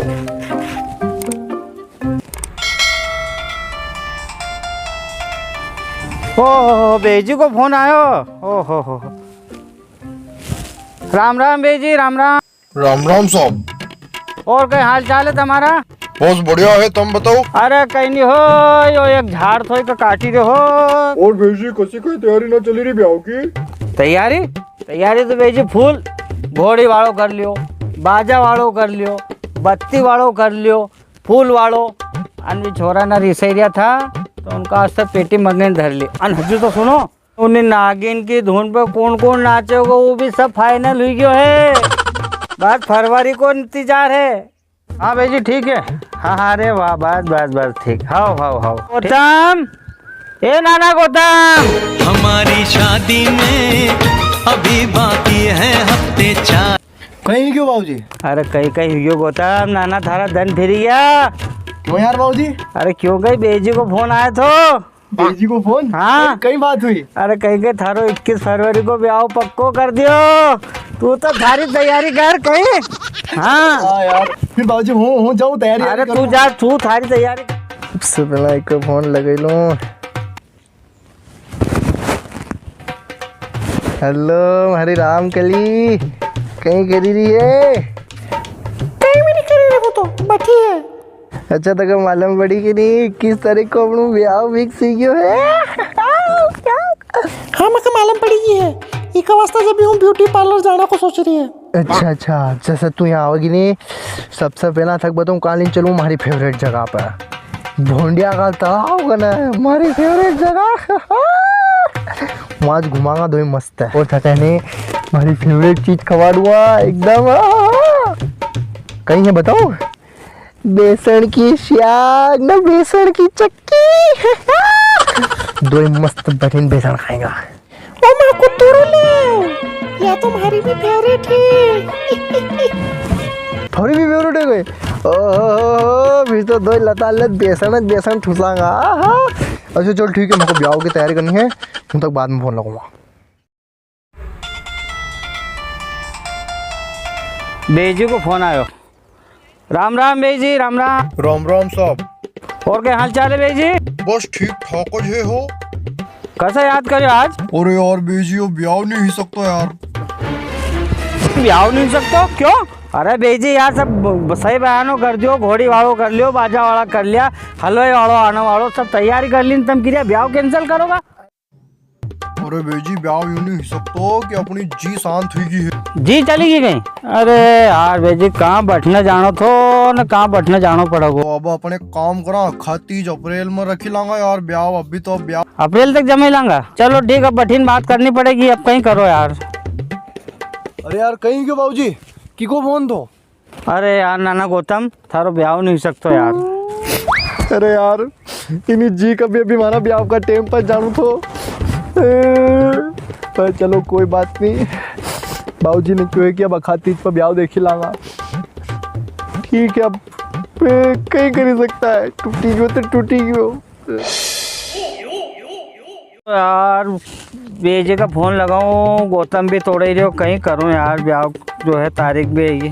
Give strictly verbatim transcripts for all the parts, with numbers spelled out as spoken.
ओ हो हो, बेजी को फोन आयो। ओ हो हो हो। राम राम बेजी, राम राम। राम राम साहब। और कई हाल चाल है तमारा? बहुत बढ़िया है, तम बताओ। अरे कई नी हो, यो एक झाड़ थो इके काटी रयो हो। और बेजी, कसी कई तैयारी ना चली री ब्याव की? तैयारी? तैयारी तो बेजी फूल घोड़ी वालो कर लियो, बाजा वालो कर लियो, बत्ती वालो कर लियो, फूल वालो। अन भी छोरा ना रिसई रिया था, तो उनका वास्ते पेटी मंगई ने धर ली। अन हजू तो सुनो, उनी नागिन की धुन पे कौन कौन नाचेगो, वो भी सब final हुई गयो है। बस फरवरी को इंतजार है। हाँ भाई जी, ठीक है। हाँ, हाँ, अरे वाह, बस, बस, बस, ठीक। हाओ, हाओ, हाओ। गौतम, ए नाना गौतम। हमारी शादी में अभी बाकी है हफ्ते चार। कई हुई गयो बाबूजी? अरे कई, कई हुई गयो गौतम, नाना थारा दन फिरी गया। क्यों यार बाबूजी? अरे क्यों, कई बेजी को फोन आयो थो। बेजी को फोन? हाँ। कई बात हुई? अरे कई के थारो इक्कीस फरवरी को ब्याव पक्को कर दियो। तू तो थारी तैयारी कर कई। हाँ। हाँ यार, फिर बाबूजी हूँ, हूँ जाऊँ तैयारी अरे करूँ। तू जा, तू थारी तैयारी। सबसे पहला इके फोन लगई लूँ। हेलो, म्हारी रामकली, कई करी री है? कई भी नी करी री, वो तो बैठी है। अच्छा, तके मालूम पड़ी कि नी, इक्कीस तारीख को अपनो ब्याव fix हुई गयो है? हाँ, मके मालूम पड़ी गई है। इका वास्ते जब भी हूँ beauty parlour जाना को सोच री है। अच्छा, अच्छा, जैसे तू यहाँ आवेगी नी, सबसे पहला थके बताऊँ कां लेन चलूँ, म्हारी favourite जगह पे, भोंडिया का तालाब कने, म्हारी favourite जगह। वां घुमांगा दोई मस्त है। और थके ने म्हारी favourite चीज खवाड़ूंगा एकदम। कई है बताऊँ? बेसन की साग ना बेसन की चक्की। दोई मस्त बैठीन बेसन खाएंगा। ओ माँ को तोरो ले, या तो म्हारी भी favourite है। थारी भी favourite है कई? ओहो, फिर तो दोई लतालत बेसन, बेसन ठुसांगा। आहा। अच्छा चल ठीक है, मको ब्याव की तैयारी करनी है, हूँ थके बाद में फोन लगाऊंगा। बेजी को फोन आयो। राम राम बेजी, राम राम। राम राम साहब। और कई हाल चाल है बेजी? बस ठीक ठाक ज है हो। कसा याद करियो आज? अरे यार बेजी, यो ब्याव नी हुई सकतो यार। ब्याव नी हुई सकतो? क्यों? अरे बेजी यार, सब ब-, सही बयानो कर दियो, घोड़ी वालो कर लियो, बाजा वाला कर लिया, हलवाई वालो आने वालो, सब तैयारी कर ली, तम किरिया ब्याव cancel करोगा? अरे बेजी, ब्याव यूं नी हुई सकतो कि अपनी जी शांत हुई गई है। जी चली गई कई? अरे यार बेजी, कां बैठने जानो थो न कां बैठने जानो पड़ेगो। तो अब अपने काम करा, अखातीज अप्रैल में रखी लांगा यार ब्याव, अभी तो ब्याव। अप्रैल तक जमी लांगा। चलो ठीक, अब बैठीन बात करनी पड़ेगी, अब कई करो यार। अरे यार, कई क्यों बाबूजी, किको फोन थो? अरे यार नाना गौतम, थारो ब्याव नी हुई सकतो यार। अरे यार, इनी जी का भी अभी म्हारा ब्याव का टेम पर जानो थो। ए, पर चलो कोई बात नी, बाबूजी ने क्यो है कि अब अखातीज पर ब्याव देखी लांगा। ठीक है, अब ए, कई करी सकता है, टूटी गयो तो टूटी गयो। यार, बेजी का फोन लगाऊं, गौतम भी तोड़े ही रहो, कई करूं यार, ब्याव जो है तारीख भी है ये।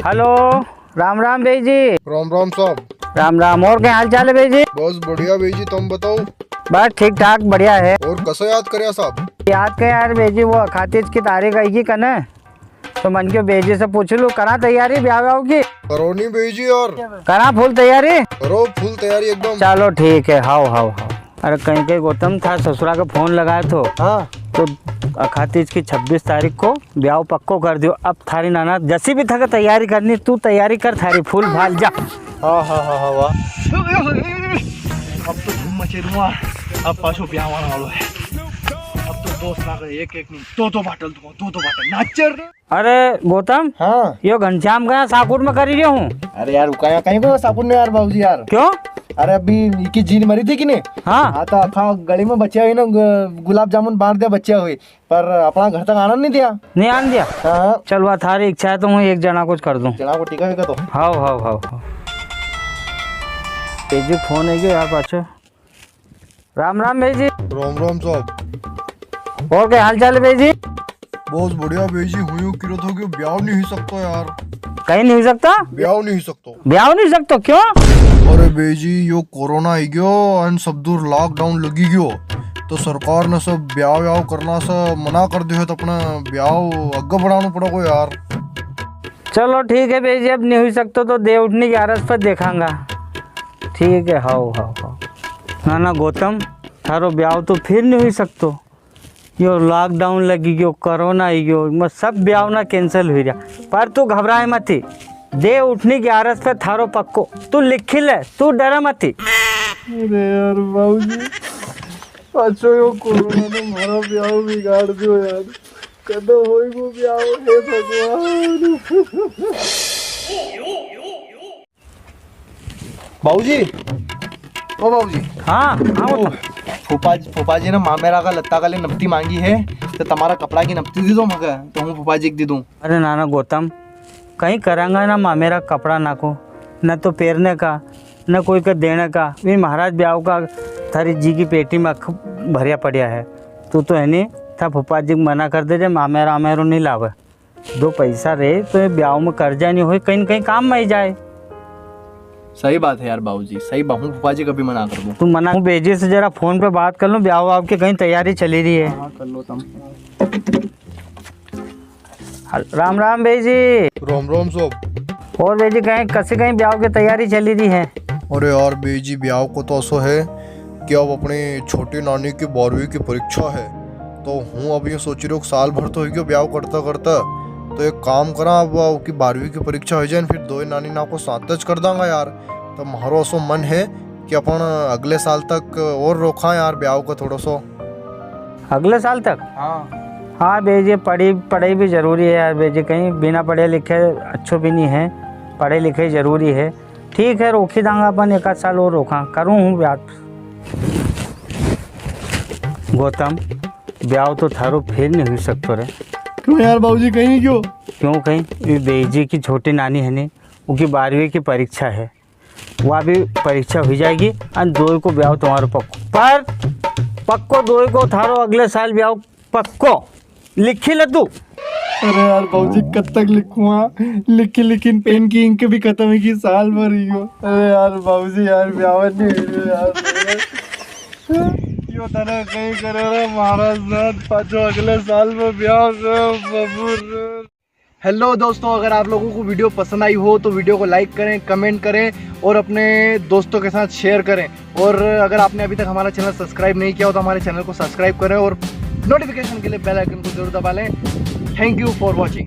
हेलो, राम राम बेजी। राम राम साहब। राम राम, और कई हाल चाल है बेजी? बस बढ़िया बेजी, तम बताओ। बस ठीक ठाक, बढ़िया है। और कसा याद करया साहब? याद कई यार बेजी, वो अखातीज की तारीख आएगी कने, तो मन के बेजी से पूछ लूं, करा तैयारी ब्याव व्याव की? करो नी बेजी यार। करा full तैयारी? करो full तैयारी एकदम। चलो ठीक है, हाओ, हाओ, हाओ। अरे कई कई गौतम, थारा ससुरा का फोन लगायो थो। हाँ। तो अखातीज की छब्बीस तारीख को ब्याव पक्को कर दियो। अब थारी नाना जसी भी थके तैयारी करनी, तू तैयारी कर, थारी full भाल जा। हाँ, हाँ, हाँ, हाँ, वाह। अब तो धूम मचे दूंगा। अब पाछो ब्याव आने वालो है। अब तो दोस्त ना करे, एक एक नी, दो दो बाटल दूंगा, दो दो बाटल। नाच रे। अरे गौतम, हाँ। यो घनश्याम का यां साकुट में करी रयो हूँ। अरे यार, उका यां कई को साकुट नी यार बाबूजी यार। क्यों? अरे अभी इकी जीन मरी थी कि नी? हाँ। हाँ, तो आखा गली में बच्या हुई ना, गु-, गुलाब जामुन बांट दिया बच्या हुई, पर अपना घर तक आना नी दिया। नी आन दिया? हाँ। चल, वा थारी इच्छा है तो हूँ एक जणा को ज कर दूँ। जणा को टीका वीका तो। हाओ, हाओ, हाओ, हाओ। बेजी फोन है क्यों यार पाछो? राम राम बेजी। राम राम साहब। और कई हाल चाल है बेजी? बहुत बढ़िया बेजी, हूँ यूं किरो थो कि ब्याव नी हुई सकतो यार। कई नी हुई सकतो? ब्याव नी हुई सकतो। ब्याव नी हुई सकतो, क्यों? अरे बेजी, यो कोरोना आई गयो, अन सब दूर lockdown लगी गयो, तो सरकार ने सब ब्याव व्याव करना से मना कर दियो है, तो अपने ब्याव आगे बढ़ाना पड़ेगो यार। चलो ठीक है बेजी, अब नी हुई सकतो तो देव उठनी ग्यारस पर देखांगा। ठीक है, हाओ, हाओ, हाओ। ना, ना गौतम, थारो ब्याव तो फिर नी हुई सकतो। यो lockdown लगी गयो, कोरोना आई गयो, इमा सब ब्याव ना cancel हुई रहा। पर तू घबराए मती, देव उठनी ग्यारस पे थारो पक्को। तू लिखी ले, तू डरे मती। अरे यार बाबूजी, पाछो यो कोरोना ने मारो ब्याव बिगाड़ दियो यार। कदे होएगो ब्याव, हे भगवान। बाबूजी, ओ बाबूजी। हाँ, हाँ, ओ, बता। फूफा, फूफा जी ने मामेरा का लत्ता का लिए नपती मांगी है, तो तमारा कपड़ा की नपती दी दो मगे, तो हूँ फूफा जी के दी दूँ। अरे नाना गौतम, कई करांगा ना मामेरा कपड़ा ना को, न तो पेरने का, न कोई का देने का। वी महाराज ब्याव का थारी जी की पेटी में अख भरिया पड़िया है। तू तो है नी, था फूफा जी के मना कर दे जे, मामेरा, मामेरो नी लावे। दो पैसा रे तो ये ब्याव में कर्जा नी होए, कई न कई काम में आई जाए। सही बात है यार बाबूजी, सही बा-, हूँ फूफा जी कभी मना कर दूँ। तू मना, हूँ बेजी से जरा फोन पे बात कर लूँ, ब्याव वाव की कई तैयारी चली री है। हाँ, कर लो तम। हल-, राम राम बेजी। राम राम साहब। और बेजी कई, कसी कई ब्याव की तैयारी चली री है? अरे यार बेजी, ब्याव को तो असो है कि अब अपनी छोटी नानी की बारहवीं की परीक्षा है, तो हूँ अब यूँ सोची रियो कि साल भर तो हुई गयो ब्याव करता करता, तो एक काम करा, अब उकी बारहवीं की परीक्षा हुई जाए, फिर दोई नानी ना को साथ ज कर दांगा यार। तो म्हारो असो मन है कि अपन अगले साल तक और रोका यार ब्याव को थोड़ो सो। अगले साल तक? हाँ। हाँ बेजी, पढ़ी, पढ़ाई भी जरूरी है यार बेजी, कई बिना पढ़े लिखे अच्छो भी नी है, पढ़ाई लिखाई जरूरी है। ठीक है, रोकी दांगा अपन, एक आध साल और रोका, करूँ हूँ बात। गौतम, ब्याव तो थारो फेर नी हुई सकतो रे। क्यों यार बाबूजी, कई क्यों? क्यों कई? ये बेजी की छोटी नानी है नी, उकी बारहवीं की परीक्षा है, वा भी परीक्षा हुई जाएगी, अन दोई को ब्याव तुम्हारो पक्को। पर पक्को दोई को थारो अगले साल ब्याव पक्को। लिखी ले तू। अरे यार बाबूजी, कद तक लिखूंगा? लिखी लिखी पेन की इंक भी खत्म हुई गई, साल भर हुई गयो। अरे यार बाबूजी, यार ब्याव नी हुई रियो यार। यो तने कई करे रे महाराज नाथ, पाछो अगले साल में ब्याव रे बाबू रे। हेलो दोस्तों, अगर आप लोगों को वीडियो पसंद आई हो तो वीडियो को लाइक करें, कमेंट करें और अपने दोस्तों के साथ शेयर करें। और अगर आपने अभी तक हमारा चैनल सब्सक्राइब नहीं किया हो तो हमारे चैनल को सब्सक्राइब करें और नोटिफिकेशन के लिए बेल आइकन को जरूर दबा लें। Thank you for watching।